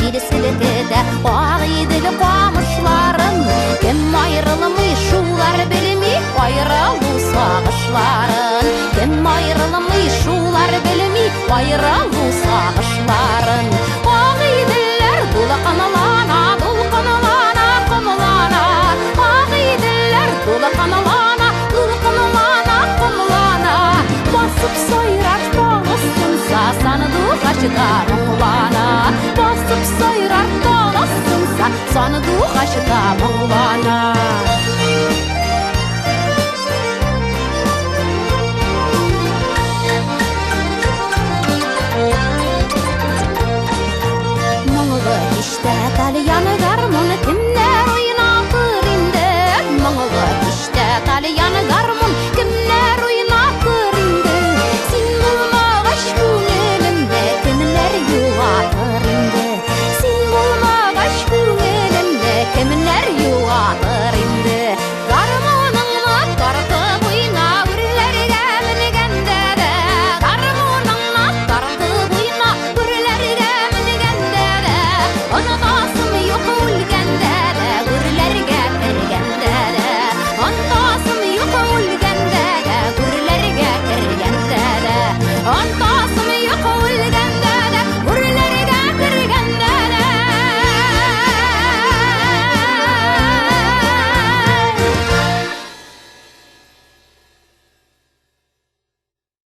Җил селкетә Агыйдел камышларын. Кем аерылмый, шулар белми аерылу сагышларын. Кем аерылмый, шулар белми аерылу сагышларын. Агыйделләр дулкынлана, дулкынлана, комлана. Агыйделләр дулкынлана, дулкынлана, комлана. Басып сайрар таң астынса, сандугач да моңлана. Басып сайрар таң астынса, сандугач да моңлана.